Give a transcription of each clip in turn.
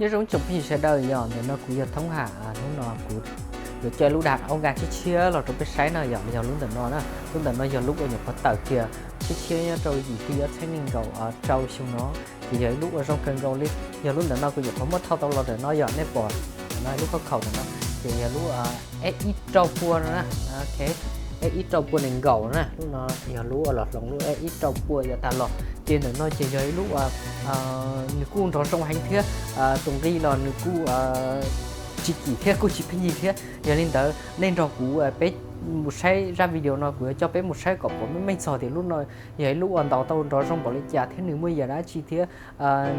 Nyob zoo tsoom phooj ywg sawv daws, yog ntawm no kuv yog Thoob Ham, hnub no kuv yuav coj lub dag aub nkas tshiab tshiab los rau peb saib no yom. Yog lub ntawm no na, lub ntawm no yog lub uas nyuam qhuav tawm kiag tshiab tshiab nyob rau yim hli ob txhiab nees nkaum rau xyoo no, ces yog ib lub uas zoo kawg nkaus li. Yog lub ntawm no kuv nyuam qhuav muab thau tau los ntawm no yom, nej pom no lub khob khaum ntawm no, ces yog lub F ib rau pua no na. F ib rau pua nees nkaum na, lub no yog lub uas los hloov lub F ib rau pua yav tag los. Ces ntawm no ces yog ib lub uas nws kuj nrov zoo heev thiab, tus nqi los nws kuj tsis kim thiab kuj tsis pheej yig thiab. Yog li ntawd nej nrog kuv peb mus saib zaj video no, kuv yuav coj peb mus saib kom pom meej meej txog tias lub no yog ib lub uas ntaus tau nrov zoo npaum li cas thiab nws muaj yam dab tsi thiab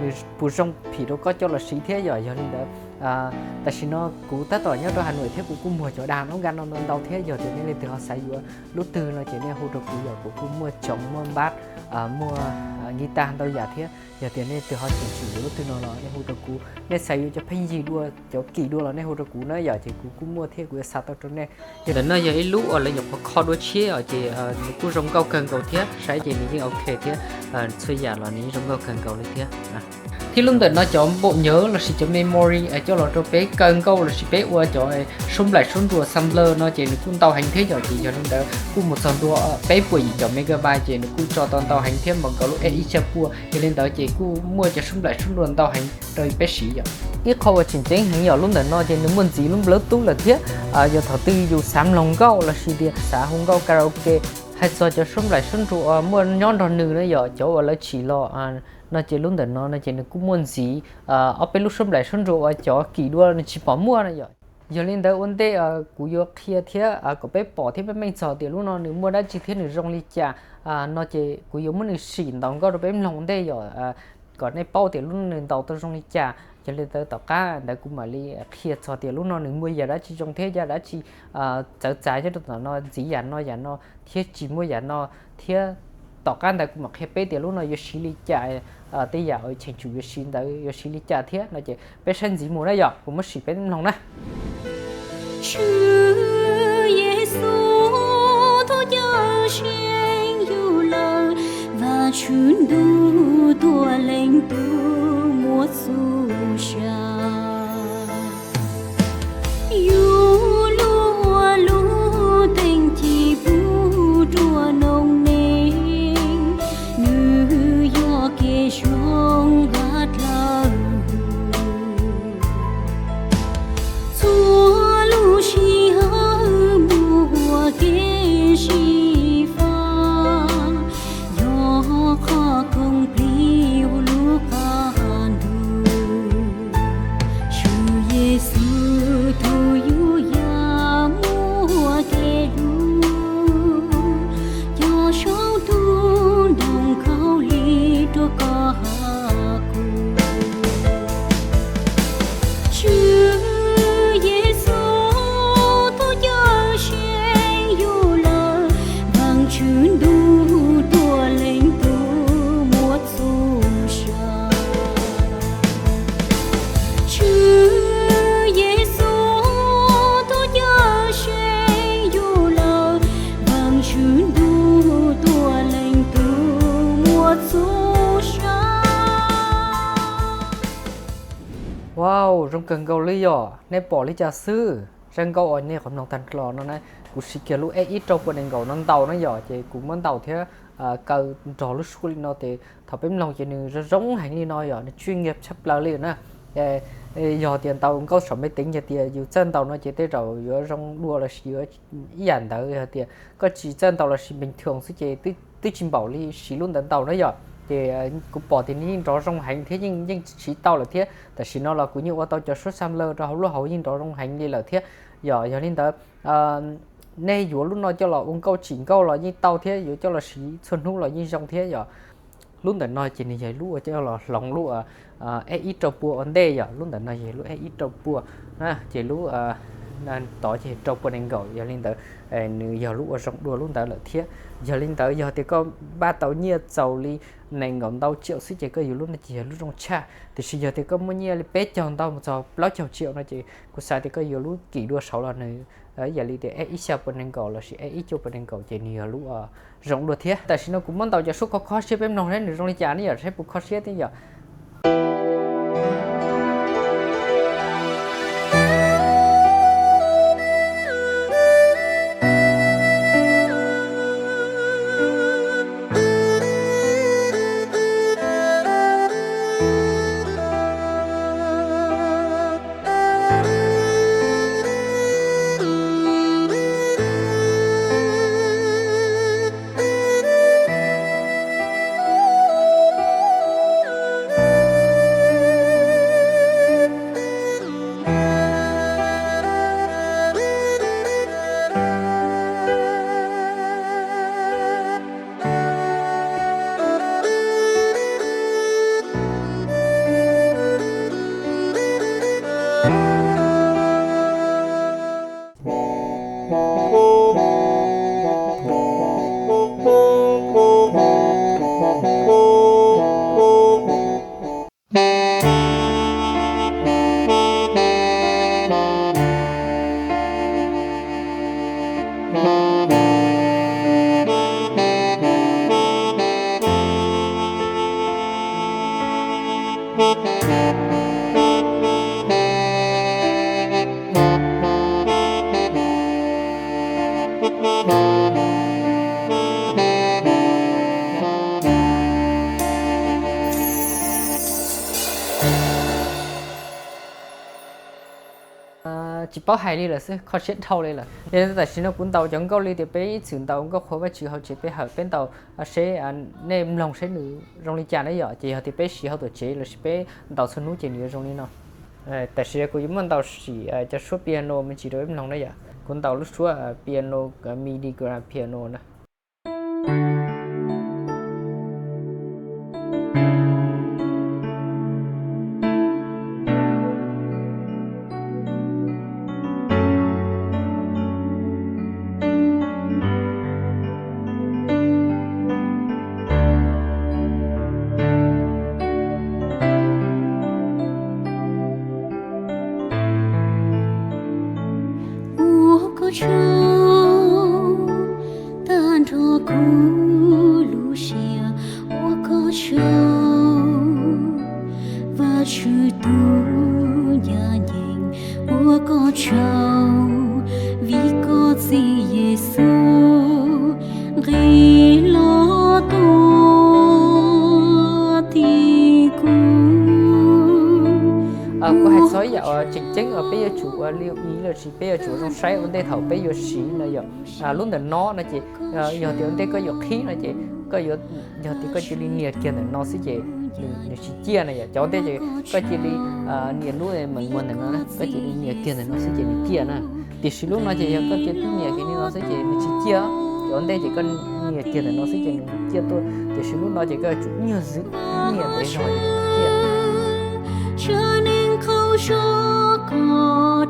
nws puas zoo phim rau koj coj los siv thiab yom. Yog li ntawd tam sim no kuv tab tom nyob rau Hà Nội thiab kuv kuj muag cov dag aub nkas no ntau thiab. Yog tias nej leej twg ho xav yuav lub twg no ces nej hu rau kuv yom, kuv kuj muaj tsoos muaj npab, muaj guitar ntau yam thiab. Yog tias nej leej twg ho xav yuav lub twg no los nej hu rau kuv, nej xav yuav cov pheej yig dua cov kim dua los nej hu rau kuv na yom, ces kuv kuj muaj thiab kuv yuav xa tau rau nej. Ntawm no yog ib lub uas lawv nyuam qhuav kho dua tshiab os, ces nws kuj zoo nkauj kawg nkaus thiab, saib ces nws yeej ok thiab, txhua yam los nws yeej zoo nkauj kawg nkaus li thiab. Thiab lub ntawm no cov npaum nyawv lossis cov memory coj los rau peb kaw nkauj lossis peb ua cov suab nplaim suab nruas sampler no ces nws kuj ntau heev thiab yom. Ces yog li ntawd kuj mus txog ntua peb puas yim caum megabyte ces nws kuj tso tau ntau heev thiab npaum nkaus lub F ib xya pua. Yog li ntawd ces kuj muaj cov suab nplaim suab nruas ntau heev rau peb siv yom. Ib qho uas tseem ceeb heev yog lub ntawm no ces nws muaj ntxiv lub Bluetooth lawm thiab. Yog thaum twg yus xav mloog nkauj lossis tias xav hu nkauj karaoke, hais txog cov suab nplaim suab nruas uas muaj nyob nrog nws na yom, cov uas lawv tsim los no ces lub ntawm no no ces nws kuj muaj ntxiv ob peb lub suab nplaim suab nruas uas cov kim dua nws tsis pom muaj na yom. Yog li ntawd ua ntej kuv yuav qhia thiab kom peb pom thiab meej meej txog tias lub no nws muaj dab tsi thiab nws zoo li cas no ces kuv yuav muab nws sim ntaus nkauj rau peb mloog ua ntej yom, kom nej paub tias lub no nws ntaus tau zoo li cas. Yog li ntawd tom qab ntawd kuv mam li qhia txog tias lub no nws muaj yam dab tsi zoo thiab yam dab tsi txawv txav nyob rau tom no, ntxiv yam no yam no thiab tsis muaj yam no thiab. Tom qab ntawd kuv mam qhia peb tias lub no yuav siv li cas, tej yam uas cheem tsum yuav siv ntawd yuav siv li cas thiab no ces peb saib ntxiv mus na yom, kuv muab sim peb mloog na. Tswv Yexus thov caw seev yus lawm, Vaajtswv ntuj tuaj leej tub muaj txuj sa. Yus lub ua lub teej ci pub ruaj noog neeg, nws yog kev zoo vaj dlawg. Txhua lub sij hawm mus ua kev sib faj, yog qhov koom plig ua lub qab ntug. Tswv Yexus tus yug yam muaj kev hlub, coj saum ntoo nrog khaub lig rau koj kuv. Tswv Yexus thov caw seev yus lawm, Vaajtswv ntuj tuaj leej tub muaj txuj sa. Tswv Yexus thov caw seev yus lawm, Vaajtswv ntuj tuaj leej tub muaj txuj sa. Wow, zoo kawg nkaus li yom, nej pom li cas xwb? Zaj nkauj uas nej qhuav mloog tag los no na, kuv siv kiag lub F ib rau pua nees nkaum no ntaus na yom, ces kuv muab ntaus thiab kaw nrog lub suab li no ces thaum peb mloog ces nws zoo zoo heev li no yom, nws chuyên nghiệp tshaj plaws li na. Yog tias ntaus nkauj saum mej teev, yog tias yus txawj ntaus no ces tej zaum yuav zoo dua lossis yuav ib yam ntawd. Yog tias koj tsis txawj ntaus lossis bình thường xwb ces twb tsis npaum li siv lub ntawd ntaus na yom. Ces kuv pom tias nws yeej nrov zoo heev thiab yeej yeej siv tau lawm thiab. Tam sim no los kuv yeej ua tau cov suab sampler rau hauv lub hauv yeej nrov zoo heev li lawm thiab yom. Yog li ntawd nej yuav lub no coj los ua nkauj tsim nkauj los yeej tau thiab, yuav coj los siv txhua hnub los yeej zoo thiab yom. Lub ntawm no ces nws yog lub uas coj los hloov lub F ib rau pua ua ntej yom, lub ntawm no yog lub F ib rau pua na, ces lub tod ces rau pua nees nkaum. Yog li ntawd nws yog lub uas zoo dua lub ntawd lawm thiab. Yog li ntawd yog tias koj npaj tau nyiaj txaus li nees nkaum ntau triệu xwb ces koj yuav lub no ces yog lub zoo tshaj. Tiam sis yog tias koj muaj nyiaj li peb caug ntau mus txog plaub caug triệu no ces kuv xav tias koj yuav lub kim dua saud los nws ib yam li tias F ib xya pua nees nkaum lossis F ib cuaj pua nees nkaum ces nws yog lub zoo dua thiab. Tam sim no kuv muab ntaus cov suab kho kho siab peb mloog saib nws zoo li cas ne yom, saib puas kho siab thiab yom. Tsis paub hais li lawm xwb, kho siab dhau li lawm. Yog li tam sim no kuv ntaus cov nkauj li tias peb ib txwm ntaus nkauj qhuas Vajtswv hauv tsev peb hawm, peb ntaus seb nej mloog seb nws zoo li cas na yom. Ces yog tias peb siv hauv tuam tsev lossis peb ntaus txhua hnub ces nws yuav zoo li no. Tam sim no kuv yuav muab ntaus sim cov suab piano me ntsis rau peb mloog na yom. Kuv ntaus lub suab piano, midi grand piano na. Ua koj tsaug, tag nrho kuv lub siab ua koj tsaug, Vajtswv tus ncaj ncees, ua koj tsaug, vim koj txiv Yexus nqis los tuag tim kuv. Kuv hais txog ib yam tseem ceeb uas peb yuav tsum ua li ib los sis peb yuav tsum zoo saib ua ntej thaum peb yuav siv no yom. Lub ntawm no no ces yog tias ua ntej koj yuav qhib no ces koj yuav, yog tias koj cia li nias kiag ntawm no xwb ces nws tsis ciaj na yom. Cov ua ntej ces koj cia li nias lub meem muag ntawm no na, koj cia li nias kiag ntawm no xwb ces nws ciaj na. Tiam sis lub no ces yog koj cia li nias kiag li no xwb ces nws tsis ciaj. Cov ua ntej ces koj nias kiag ntawm no xwb ces nws ciaj tuaj, tiam sis lub no ces koj yuav tsum nyuag zwm nias ntev zog ces nws ciaj. Tsa neeg qaug zog kom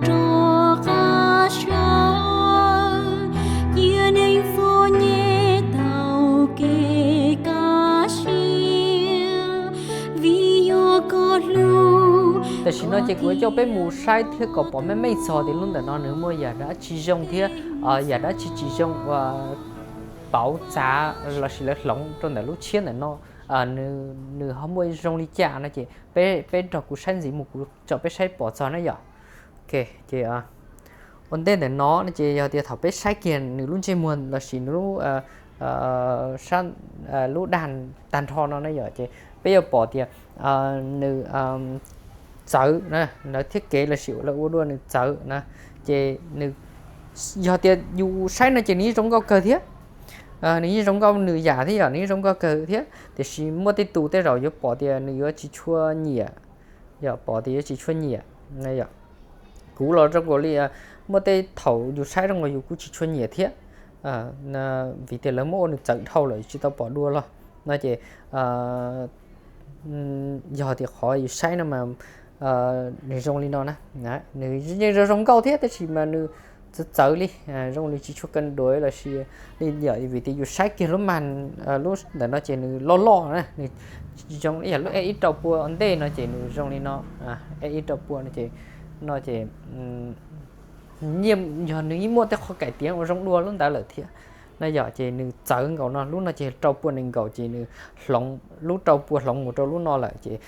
rov qab sawv, cia neeg foom nyem taug kev kaj siab, vim yog koj hlub. Tam sim no ces kuv yuav coj peb mus saib thiab kom pom meej meej txog tias lub ntawm no nws muaj yam dab tsi zoo thiab yam dab tsi tsis zoo uas pauv txav lossis lawv hloov rau ntawm lub tshiab ntawm no, nws ho muaj zoo li cas no ces peb, peb nrog kuv saib ntxiv mus kuv tso peb saib pom txog na yom. Ok, ces ua ntej ntawm no no ces yog tias thaum peb saib kiag nws lub ntsej muag lossis nws lub, lub dag tag nrho no na yom, ces peb yuav pom tias nws txawv na, lawv thiab kev lossis lawv ua dua nws txawv na, ces nws, yog tias yus saib no ces nws yeej zoo nkauj kawg thiab. Nws yeej zoo nkauj nws yam thiab yom, nws yeej zoo nkauj kawg thiab, tiam sis muaj tej tus tej zaum yuav pom tias nws yuav tsis tshua nyiam, yog pom tias yuav tsis tshua nyiam. Kuv los zoo nkaus li muaj tej thaum yus saib zoo nkaus yus kuj tsis tshua nyiam thiab, vim tias lawv muab ua nws txawv dhau lawm tsis tau pom dua los no ces yog tias qhov yus saib no mas nws zoo li no na, nws yeej zoo zoo nkauj thiab tab sis mas nws txawv txawv li, zoo li tsis tshua ka nduav lossis li yom, vim tias yus saib kiag lub mag, lub ntawm no ces nws loj loj na, nws zoo ib yam lub F ib rau pua ntej no ces nws zoo li no, F ib rau pua no ces, no ces yog nws yeej muaj tej qhov kaim tiav uas zoo dua lub ntawd lawm thiab na yom, ces nws txawv nkaus no, lub no ces rau pua nees nkaum ces nws hloov, lub rau pua hloov mus rau lub no lawm ces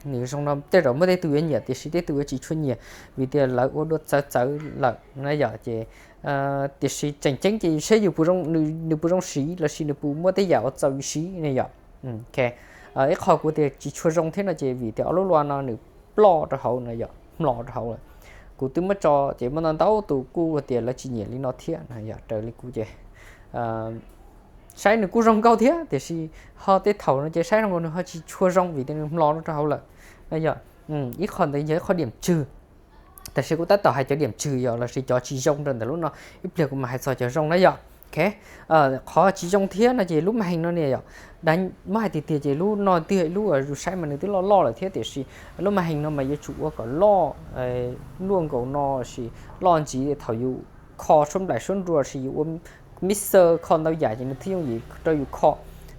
nws zoo no tej zaum muaj tej tug yuav nyiam tiam sis tej tug yuav tsis tshua nyiam vim tias lawv ua dua txawv txawv lawm na yom. Ces tiam sis tseem ceeb ces yus saib yus puas zoo, nws puas zoo siv lossis nws puas muaj tej yam uas txaus yus siv ne yom. Ib qho kuv tias tsis tshua zoo thiab no ces vim tias ob lub lua no nws ploj rau hauv no yom, hmlo rau hauv lawm. Kuv twb muab tso ces muaj ntau ntau tus kuj tias lawv tsis nyiam li no thiab na yom, raws li kuv ces saib nws kuj zoo nkauj thiab tiam sis ho tej thaum no ces saib zoo nkaus nws ho tsis tshua zoo vim tias nws hmlo rau hauv lawm na yom. Ib qho ntawd yog ib qho diam tswg. Tab sis kuv tab tom hais cov diam tswg yom lossis cov tsis zoo rau ntawm lub no, ib pliag kuv mam hais txog cov zoo na yom. Ok, qhov tsis zoo thiab no ces lub maj hees no ne yom, muab hais tiag tiag ces lub no twb yog ib lub uas yus saib mas nws twb loj loj lawm thiab, tiam sis lub maj hees no mas yuav tsum ua kom loj, luaj nkaus no, sis loj ntxiv thaum yus kho suab nplaim suab nrua, sis yus ua mixer kho ntau yam ces nws thiaj yooj yim rau yus kho.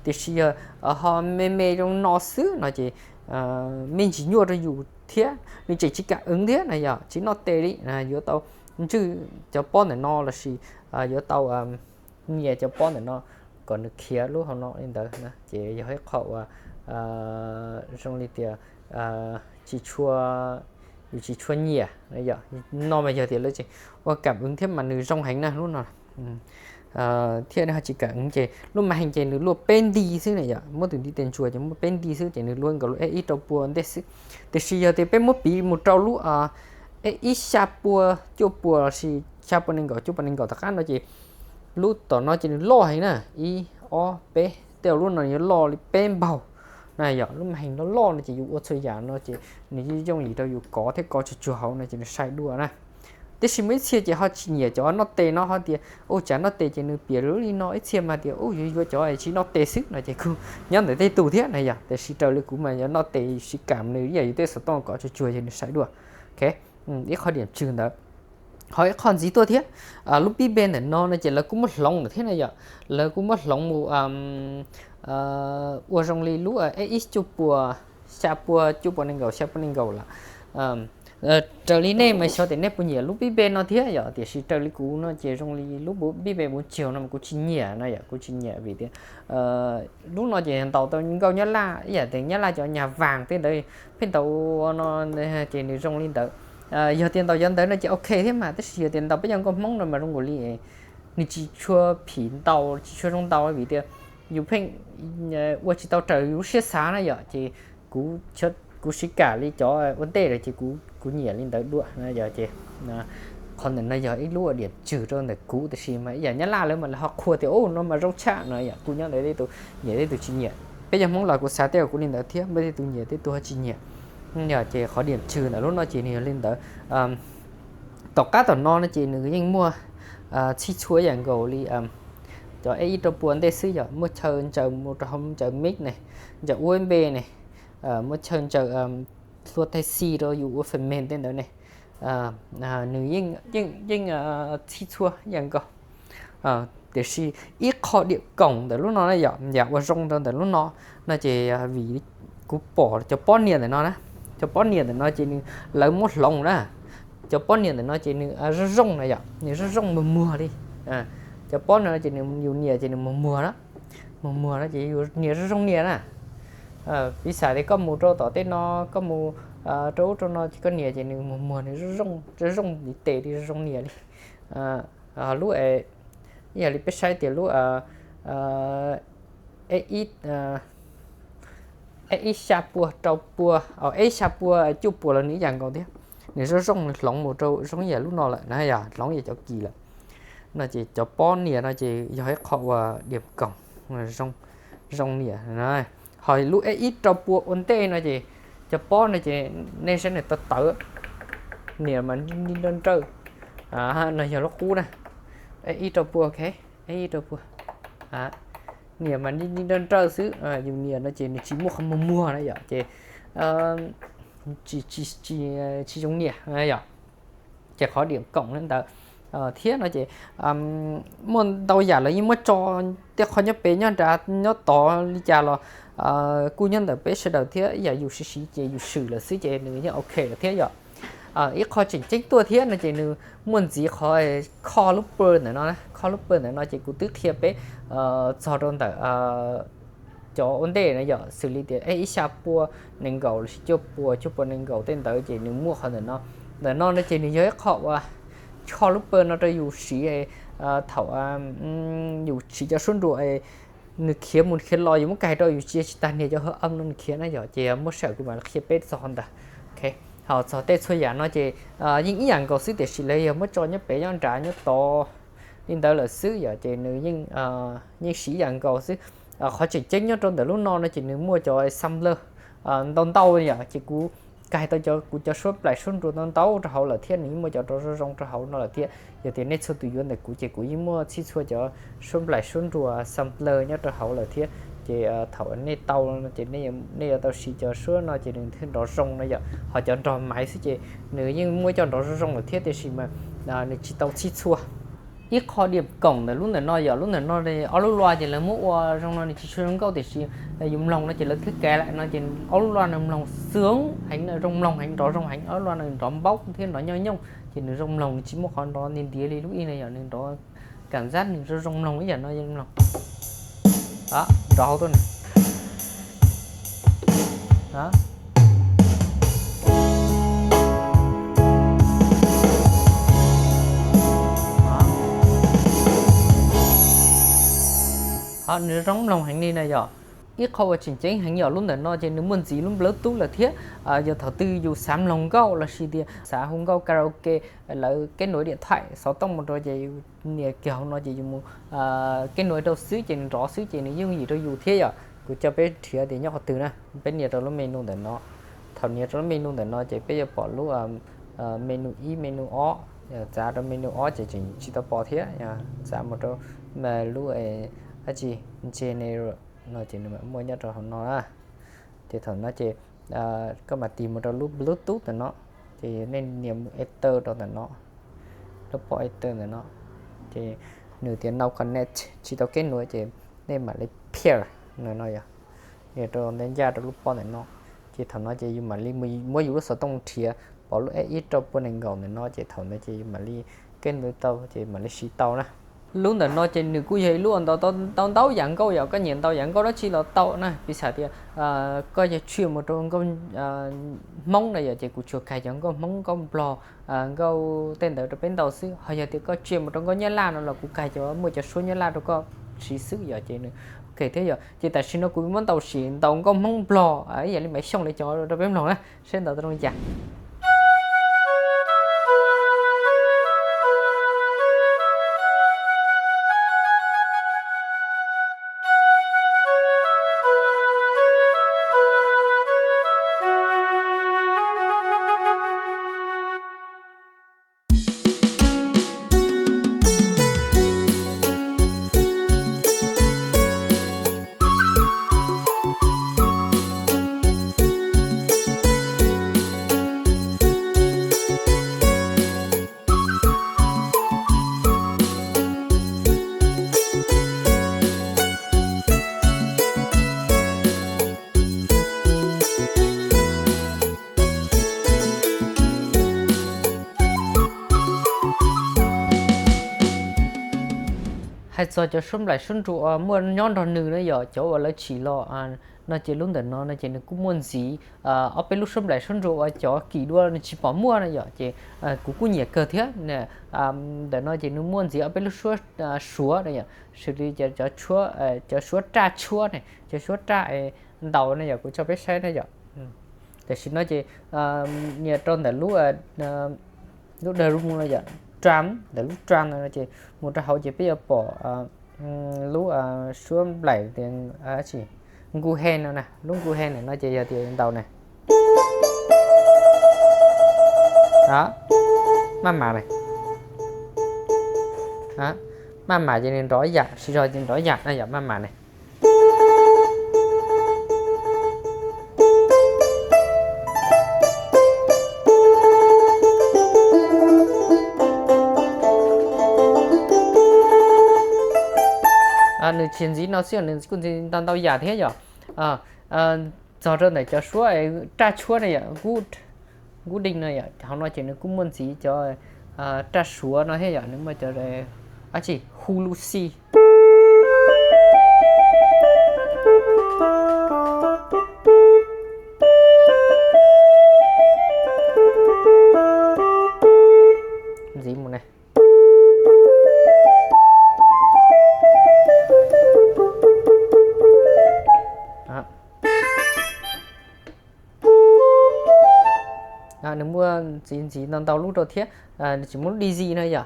Tiam sis yog ho me me zoo no xwb no ces me ntsis nyuaj rau yus thiab nws tseem tsis kam wv thiab na yom, tsis noj tes li. Yuav tau ntswj cov pob ntawm no lossis yuav tau nyias cov pob ntawm no kom nws khiav lub hauv no li ntawd na, ces yog ib qho uas zoo li tias tsis tshua, yus tsis tshua nyiam. No mas yog tias lawv tseem ua kam wv thiab mas nws zoo heev na lub no. Thiab nws ho tsis kam wv ces lub maj hees ces nws luaj peb nti xwb na yom, muab tus ntiv tes ntsuas ces muaj peb nti xwb ces nws luaj nkaus lub F ib rau pua ntej xwb. Tiam sis yog tias peb muab piv mus rau lub F ib xya pua cuaj pua lossis xya pua nees nkaum cuaj pua nees nkaum tom qab no ces lub tom no ces nws loj heev na, ib ob peb, tej zaum lub no yuav loj li peb npaug na yom. Lub maj hees loj loj no ces yus ua txhua yam no ces nws yooj yim rau yus kov thiab kov tsuag tsuag hauv no ces nws sai dua na. Tiam sis muaj ib txhia ces ho tsis nyiam cov noj tes no, ho tias ua cas noj tes ces nws piam lub li no, ib txhia mas tias ua yuav yuav cov tsis noj tes xwb no ces kuj nyob ntawm tej tus thiab na yom. Tiam sis raws li kuv mas yog noj tes siv kam nws ib yam yus tej xov tooj kov tsuag tsuag ces nws sai dua. Ok, ib qho diam tswv ntawd. Ho ib qho ntxiv tuaj thiab, lub pib npe ntawm no no ces lawv kuj muab hloov lawm thiab na yom, lawv kuj muab hloov mus ua zoo li lub F ib cuaj pua, xya pua cuaj pua nees nkaum xya pua nees nkaum lawm. Raws li nej mas xyov tias nej puas nyiam lub pib npe no thiab yom, tiam sis raws li kuv no ces zoo li lub pib npe mus tsaug no mas kuv tsis nyiam no yom, kuv tsis nyiam vim tias lub no ces ntaus tau nkauj nyab laj ib yam tias nyab laj cov nyuag vas tej ntawd pheej ntaus no ces nws zoo li ntawd. Yog tias ntaus cov ntawd no ces ok thiab mas, tab sis yog tias ntaus peb cov nkauj hmoob no mas zoo nkaus li nws tsis tshua phim ntaus, tsis tshua zoo ntaus vim tias yus pheej ua tsis tau raws yus lub siab xav na yom, ces kuv, kuv siv kam li cov ua ntej lawm ces kuv nyiam li ntawd dua no yom. Ces qhov ntawm no yog ib lub diam tswv rau ntawm kuv, tiam sis mas ib yam nyab laj lawv mas lawv ho qhuas tias ub no mas zoo tshaj no yom, kuj nyob ntawm tej tus nyiam tej tus tsis nyiam. Peb cov hmoob los kuv xav tej kuv li ntawd thiab, muaj tej tus nyiam tej tus ho tsis nyiam. Yog ces qhov diam tswv ntawm lub no ces nws yog li ntawd. Tom qab tom no no ces nws yeej muaj txhij txhua ib yam nkaus li cov F ib rau pua ntej xwb yom, muaj chaw ntsaws mus rau hauv ntsaws mic ne, ntsaws U S B ne, muaj chaw ntsaws hlua tai xi rau yus ua feem mem tej ntawd ne. Nws yeej txhij txhua ib yam nkaus. Tiam sis ib qho diam koom ntawm lub no na yom, yam uas zoo rau ntawm lub no no ces vim kuv pom cov pob nias ntawm no na, cov pob nias ntawm no ces nws, lawv muab hloov na, cov pob nias ntawm no ces nws zoo zoo na yom, nws zoo zoo muag muag li. Cov pob no ces nws yus nias ces nws muag muag na, muag muag no ces yus nias zoo zoo nias na. Piv xam tias koj mus rau tom tej no, koj mus rau ub rau no ces koj nias ces nws muag muag, nws zoo zoo zoo li tes li, zoo zoo nias li. Lub, ib yam li peb saib tias lub F ib, F ib xya pua rau pua, F ib xya pua cuaj pua los nws ib yam nkaus thiab. Nws zoo zoo, nws hloov mus rau zoo ib yam lub no lawm na yom, hloov ib yam cov kis lawm. No ces cov pob nias no ces yog ib qho uas diam koom, zoo nias. Ho lub F ib rau pua ua ntej no ces cov pob no ces nej saib nws tawv tawv, nias mas nij nij nrawj nrawj. No yog lub qub na, F ib rau pua, ok, F ib rau pua. Nias mas nij nij nrawj nrawj xwb, yus nias no ces nws tsis muaj qhov muag muag na yom, ces tsis, tsis zoo nias yom. Ces qhov diam koom li ntawd. Thiab no ces muaj ntau yam lawv yeej muab tso tej qho nyob pem nyob nrad nyob tod li cas los kuj nyob ntawm peb sawv daws thiab, ib yam yus siv siv ces yus swm lawm xwb ces nws yeej ok lawm thiab yom. Ib qho tseem ceeb tuaj thiab no ces nws muaj ntxiv qhov kho lub pawg ntawm no, kho lub pawg ntawm no ces kuv twb qhia peb txog rau ntawm cov ua ntej no yom, xws li tias F ib xya pua nees nkaum lossis cuaj pua, cuaj pua nees nkaum tej ntawd ces nws muaj qhov ntawm no. Ntawm no no ces nws yog ib qho uas kho lub pawg no rau yus siv thaum yus siv cov suab nruas nws khiav mus khiav los, yus muab kais rau yus tsis, tsis tas nias cov hawv no nws khiav na yom, ces muaj sij hawm kuv mam li qhia peb txog qhov ntawd. Ho txog tej txhua yam no ces yeej ib yam nkaus xwb, tiam sis lawv yog muab tso nyob pem nyob nrad nyob tod li ntawd lawm xwb yom, ces nws yeej siv ib yam nkaus xwb. Qhov tseem ceeb nyob rau ntawm lub no no ces nws muaj cov sampler ntau ntau yom, ces kuv kais tau cov, kuv cov suab nplaim suab nruas ntau ntau rau hauv lawm thiab, nws yeej muaj cov nrov zoo zoo rau hauv no lawm thiab. Yog tias nej txhua tus yuav ntawm kuv ces kuv yeej muaj txhij txhua cov suab nplaim suab nruas sampler nyob rau hauv lawm thiab. Ces thaum nej tau no ces nej yuav tau siv cov suab no ces nws thiaj nrov zoo no yom. Ho cov nrog maiv xwb ces nws yeej muaj cov nrov zoo zoo lawm thiab, tiam sis mas nws tsis tau txhij txhua. Ib qho diam koom ntawm lub ntawm no yog lub ntawm no, ob lub luaj ces lawv muab ua zoo no nws tsis tshua zoo nkauj, tiam sis yus mloog no ces lawv thiaj kav lawm no ces ob lub luaj nws mloog xwv heev, zoo mloog heev, nrov zoo heev, ob lub luaj nws nrov npaub thiab nrov nyooj nyooj, ces nws zoo mloog, nws tsis muaj qhov nrov nti ntiav li lub ib no yom, nws nrov kam zab, nws zoo zoo mloog ib yam no mloog. Nrov hauv tuaj na. Nws zoo mloog heev li na yom. Ib qho uas tseem ceeb heev yog lub ntawm no ces nws muaj ntxiv lub Bluetooth lawm thiab. Yog thaum twg yus xav mloog nkauj lossis tias xav hu nkauj karaoke, lawv kev nuav diam thaim xov tooj mus rau ces nias kiag hauv no ces yus mus kev nuav rau xwb ces nws nrov xwb ces nws yooj yim rau yus thiab yom. Kuv coj peb nrhiav tias nyob qhov twg na, peb nias rau lub menu ntawm no. Thaum nias rau lub menu ntawm no ces peb yuav pom lub menu ib, menu ob, txav rau menu ob ces tseem tsis tau pom thiab. Txav mus rau lub dab tsi, general no ces nws mam muaj nyob rau hauv no na. Ces thaum no ces koj mam tig mus rau lub Bluetooth ntawm no, ces nej nias mus enter rau ntawm no, lub pom enter ntawm no, ces nws tias no connect, tsis tau kev nuav ces nej mam li pair no no yog, nias rau ntawm ncaj rau lub pom ntawm no, ces thaum no ces yus mam li muab yus lub xov tooj nrhiav pom lub F ib rau puas nees nkaum ntawm no ces thaum no ces yus mam li kev nuav tau ces mam li siv tau na. Lub ntawm no ces nws kuj yog ib lub ntau ntau yam nkauj yom, koj nyiam ntau yam nkauj dab tsi los tau na, piv xam tias koj yog tshwm mus rau nkauj Hmoob na yom, ces kuv tsuas kais cov nkauj Hmoob, nkauj Nplog, nkauj tej ntawd rau peb ntau xwb. Ho yog tias koj tshwm mus rau nkauj Nyab Laj no los kuv kais cov muaj cov suab Nyab Laj rau koj siv xwb yom, ces nws ok thiab yom. Ces tam sim no kuv muab ntaus sim ntaus nkauj Hmoob Nplog ib yam li Maiv Xyooj li cov rau peb mloog na, seb ntaus tau zoo li cas. Hais txog cov suab nplaim suab nruas uas muaj nyob nrog nws na yom, cov uas lawv tsim los no ces lub ntawm no no ces nws kuj muaj ntxiv ob peb lub suab nplaim suab nruas uas cov kim dua nws tsis pom muaj na yom, ces kuv kuj nyiam kawg thiab. Ntawm no ces nws muaj ntxiv ob peb lub suab suav na yom, xws li cov suab raj tshuab ne, cov suab raj ntaus na yom, kuv tso peb saib na yom. Tam sim no ces nias rau ntawm lub, lub drum no yom, drum, ntawm lub drum no ces mus rau hauv ces peb yuav pom lub suab nplaim tias nkuhe no na, lub nkuhe no ces yog tias ntaus na, maj mam na, maj mam ces nws nrov yam, siv zog ces nrov yam na yom, maj mam na. Nws tsis ntxiv no xwb, nws kuj ntxiv ntau ntau yam thiab yom. Txog rau ntawm cov suab raj tshuab na yom, nkuj dej no yom, hauv no ces nws kuj muaj ntxiv cov raj suav no thiab yom, nws muaj cov dab tsi, hu lu xi. Ntxiv mus ne. Nws muaj ntxiv ntxiv ntau ntau lub rau thiab, nws tsis muaj lub digi no yom.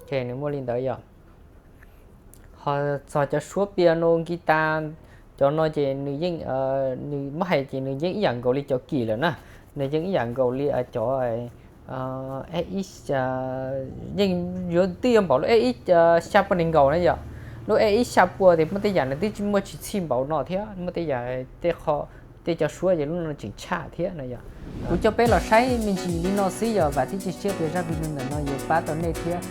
Ces nws muaj li ntawd yom. Ho txog cov suab piano guitar, cov no ces nws yeej, nws muab hais ces nws yeej ib yam nkaus li cov kim lawm na. Nws yeej ib yam nkaus li cov, yeej yuav twb yuav npaum lub E X xya pua nees nkaum na yom. Lub E X xya pua tias muaj tej yam nws twb tsis muaj tsis txhij npaum no thiab, muaj tej yam tej qho, tej cov suab ces lub no tseem tshaj thiab no yom. Kuv coj peb los saib me ntsis li no xwb yom, vam thiab cia siab tias zaj video ntawm no yuav pab tau nej thiab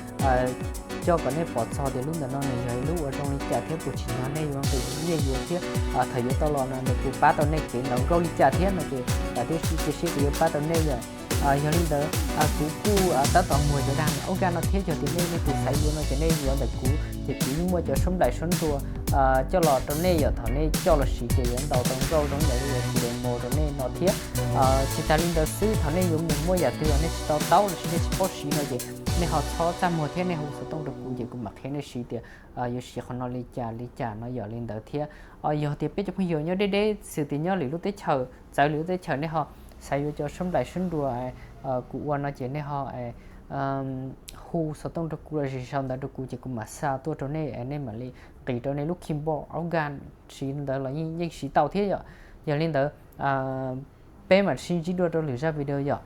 coj kom nej pom txog tias lub ntawm no nws yog lub uas zoo li cas thiab puas tsim nyog nej yuav nqis nyiaj yuav thiab thaum yuav tau los no nws puas pab tau nej kev ntaus nkauj li cas thiab no ces vam thiab cia siab tias yuav pab tau nej yom. Yog li ntawd kuv kuj tab tom muag cov dag organ no thiab, yog tias nej leej twg xav yuav no ces nej yuav ntawm kuv ces kuv yeej muaj cov suab nplaim suab nrua coj los rau nej yom. Thaum nej coj los siv ces yuav ntaus tau nkauj zoo ntawm li uas kuv demo rau nej no thiab. Tsis tas li ntawd xwb, thaum nej yuav mus muaj yam twg uas nej tsis to taub los sis nej tsis paub siv no ces nej ho txhob txaj muag thiab nej hu xov tooj rau kuv ces kuv mam qhia nej siv tias yuav siv qhov no li cas li cas no yom. Li ntawd thiab yog tias peb cov phooj ywg nyob deb deb xws tias nyob lwm lub teb chaws, txawv lwm lub teb chaws, nej ho xav yuav cov suab nplaim suab nrua kuv ua no ces nej ho hu xov tooj rau kuv los sis sau ntawv rau kuv ces kuv mam xa tuaj rau nej, nej mam li nqis rau nej lub keyboard organ siv ntawd los yeej siv tau thiab yom. Yog li ntawd peb mam sib ntsib dua rau lwm zaj video yom.